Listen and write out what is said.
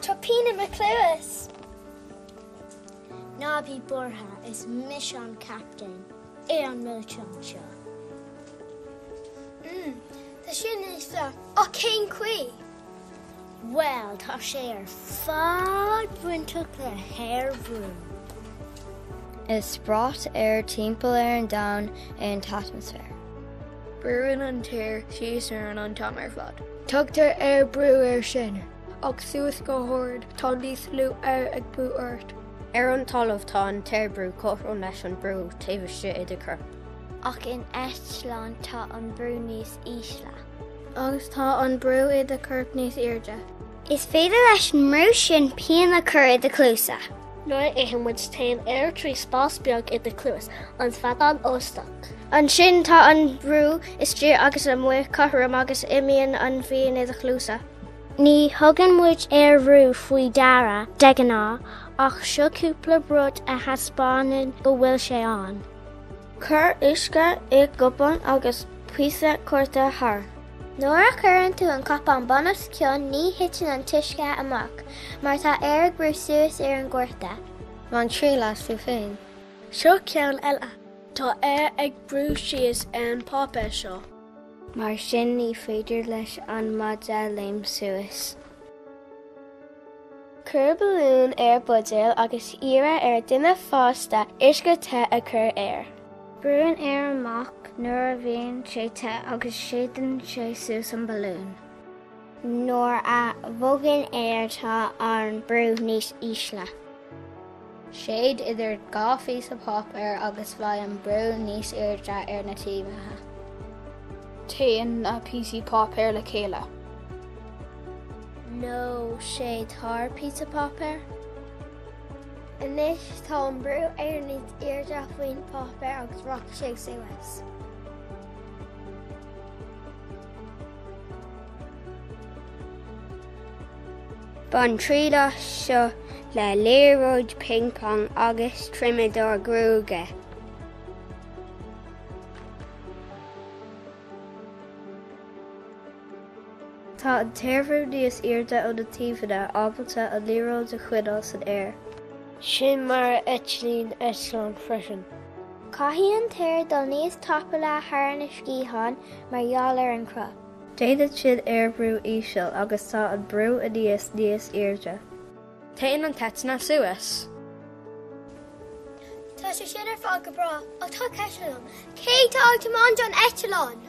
Tá pian i mo chluas! Ná bí buartha, is mise an captaen ar an milseán seo. Mm, tá sin níos fearr. Ach cén chaoi? Bhuel, tá sé ar fad bainteach le haerbhrú. Is brat aeir timpeall ar an domhan é an t-atmaisféar. Brúann an t-aer síos orainn an t-am ar fad. Tugtar aerbhrú air sin. Ach suas go hard, tá níos lú aeir ag brú ort. Ar an talamh tá an t-aerbhrú cothrom leis an brú taobh istigh i do chorp. Ach in eitleán tá an brú níos ísle. Agus tá an brú i do chorp níos airde. Is féidir leis an mbrú sin pian a chur i do chluasa. Nuair a itheann muid, téann aer trí spás beag i do chluas, an feadán eostach. Ansin tá an brú istigh agus amuigh cothrom agus imíonn an phian i do chluasa. Ní thugann muid aerbhrú faoi deara de ghnáth, ach seo cúpla rud a thaispeánann go bhfuil sé ann. Cuir uisce i gcupán agus píosa cárta thar. Nuair a chuireann tú an cupán bun os cionn ní thiteann an t-uisce amach mar tá aer ag brú suas ar an gcárta. Bain triail as tú féin. Seo ceann eile. Tá aer ag brú síos ar an bpáipéar seo. Mar sin ní féidir leis an maide léim suas. Cuir balún ar buidéal agus iarr ar duine fásta uisce te a chur air. Brúnn aer amach nuair a bhíonn sé te agus séideann sé suas an balún. Nuair a bhogann aer tá an brú níos ísle. Séid idir 2 phíosa páipéir agus beidh an brú níos airde ar na taobhanna. Téann na píosaí páipéir le chéile. Nó séid thar píosa páipéir. Anois tá an brú aeir níos airde faoin bpáipéar agus rachaidh sé suas. Bain triail as seo le liathróid ping pong agus triomadóir gruaige. Tá an t-aerbhrú níos airde ó na taobhanna ábalta an liathróid a choinneáil san aer. Sin mar a eitlíonn eitleán freisin. Caithfidh an t-aer dul níos tapúla thar na sciatháin mar gheall ar an cruth. Déanann sin aerbhrú íseal agus tá an brú aníos níos airde. Téann an t-eitleán suas. Tá sé sin ar fad go breá, ach tá ceist agam. Cé tá ag tiomáint an eitleáin?